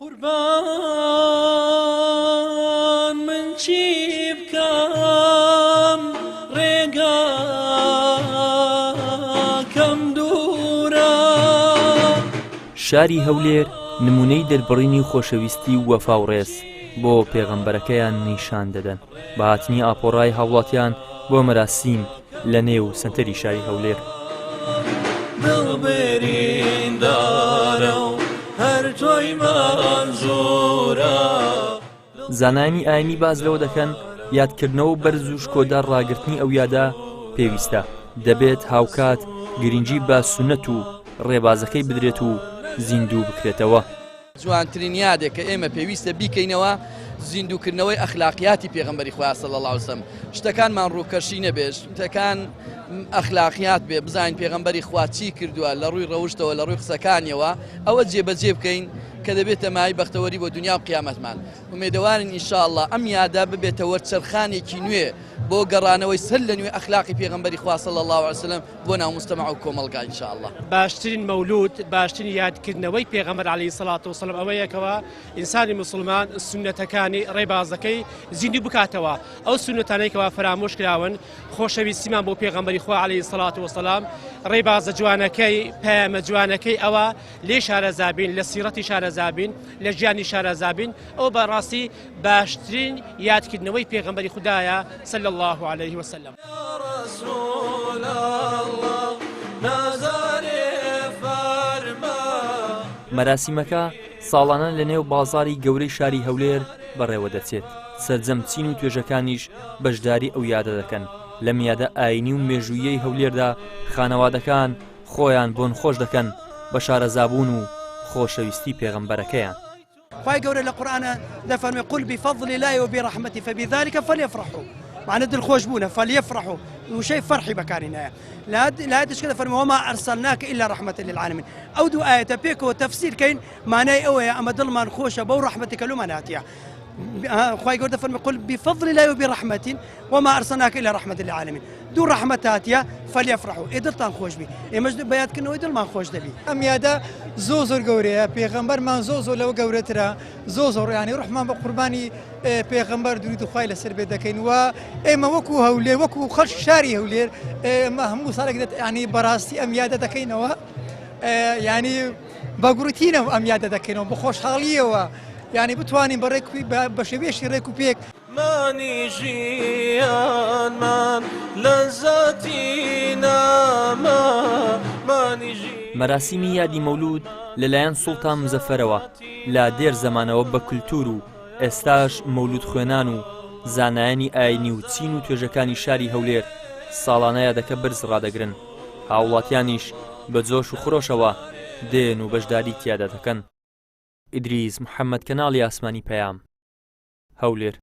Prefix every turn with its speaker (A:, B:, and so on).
A: قوربان من چی بکەم ڕێگاکەم دوورە.
B: شاری هەولێر نموونەی دەربڕینی خۆشەویستی و وەفا و ڕێز بۆ پێغەمبەرەکەیان نیشان دەدەن بە هاتنی ئاپۆڕای هاوڵاتیان بۆ مەراسیم لە نێو سەنتەری شاری هەولێر.
A: دڵ بریندارە و هەر تۆی مەنزوورە.
B: زانایانی ئاینی باس لەوە دەکەن یادکردنەوە و بەرز و شکۆدار ڕاگرتنی ئەو یادە پێویستە، دەبێت هاوکات گرنگی بە سوننەت و ڕێبازەکەی بدرێت و زیندوو بکرێتەوە.
C: جوانترین یادێک کە ئێمە پێویستە بیکەینەوە زیندووکردنەوەی ئەخلاقیاتی پێغەمبەری خوایە صلی اللە علیه وسلم شتەکانمان ڕووکەشی نەبێت شتەکان ئەخلاقیات بێ بزانین پێغەمبەری خوا چی کردووە لە ڕووی ڕەوشتەوە لە ڕووی قسەکانیەوە ئەوە جێبەجێ بکەین کە دەبێتە مای بەختەوەری بۆ دنیا و قیامەتمان ئومێدەوارین ان شاء اللە ئەم یادە ببێتە وەرچەرخانێکی نوێ بۆ گەڕانەوەی سەر لە نوێ ئەخلاقی پێغەمبەری خوا صلی اللە علیه وسلم بۆ ناو مجتمع و کۆمەڵگا ان شاء اللە.
D: باشترین مەولود باشترین یادکردنەوەی پێغەمبەر علیە الصلوە والسلام ئەوەیە کەوا ئینسانی موسڵمان سوننەتەکانی ڕێبازەکەی زیندوو بکاتەوە ئەو سوننەتانەی کەوا فەرامۆش کراون خۆشەویستیمان بۆ پێغەمبەری خوا علیە الصلوە والسلام ڕێبازە جوانەکەی پەیامە جوانەکەی ئەوە لێ شارەزابین لە سیڕەتی شارەزابین لە ژیانی شارەزابین ئەو بەڕاستی باشترین یادکردنەوەی پێغەمبەری خودایە صلی اللە علیه وسلم.
B: مەراسیمەکە ساڵانە لە نێو بازاڕی گەورەی شاری هەولێر بەڕێوەدەچێت، سەرجەم چین و توێژەکانیش بەشداری ئەو یادە دەکەن، لەم یادە ئایینی و مێژووییەی هەولێردا خانەوادەکان خۆیان بۆنخۆش دەکەن بە شارەزابوون و خۆشەویستی پێغەمبەرەکەیان.
E: خوای گەورە لە قورئانا دەفەرمێ قل بفضل الله وبرحمته فبذلك فليفرحوا معنى دڵخۆش بوونە فليفرحوا وشەی فەرحی بەکارینایە لا دشکە دەفەرمێ وما أرسلناك إلا رحمة للعالمين ئەو دوو ئایەتە پێکەوە تەفسیر کەین مانای ئەوەیە ئەمە دڵمان خۆشە بەو ڕەحمەتی کە لۆمان هاتیە خوای گەورە دەفەرمێ قل بفضل الله وبرحمته وما أرسلناك إلا رحمة للعالمين دوو ڕەحمەت هاتیە فلیفرحوا ئێ دڵتان خۆش بی ئێمەش بە یادکردنەوەی دڵمان خۆش دەبی.
F: ئەم یادە زۆ زۆر گەورەیە پێغەمبەرمان زۆ زۆر لەوە گەورەترە زۆ زۆر یانی ڕوحمان بە قوربانی پێغەمبەر درود خوای لەسەر بێت دەکەین و ئێمە وەکو هەولێر وەکو خەڵکی شاری هەولێر ئێمە هەموو ساڵێک دەت ینی بەڕاستی ئەم یادە دەکەینەوە ینی بە گوڕتینەوە ئەم یادە دەکەینەوە بە خۆشحاڵیەوە یعنی بتوانین بە ڕێک بە شێوێشی ڕێک و پێک
A: مانی ژیانمان لەزەتی ناما مانی ژیانمان.
B: مەراسیمی یادی مەولوود لەلایەن سوڵتان مزەفەرەوە لە دێر زەمانەوە بە کولتوور و ئێستاش مەولوود خوێنان و زانایانی ئاینی و چین و توێژەکانی شاری هەولێر ساڵانە یادەکە بەرز ڕادەگرن هاوڵاتیانیش بە جۆش و خرۆشەوە دێن و بەشداری تیادا دەکەن. ئیدریس محەمەد کەناڵی ئاسمانی پەیام، هەولێر.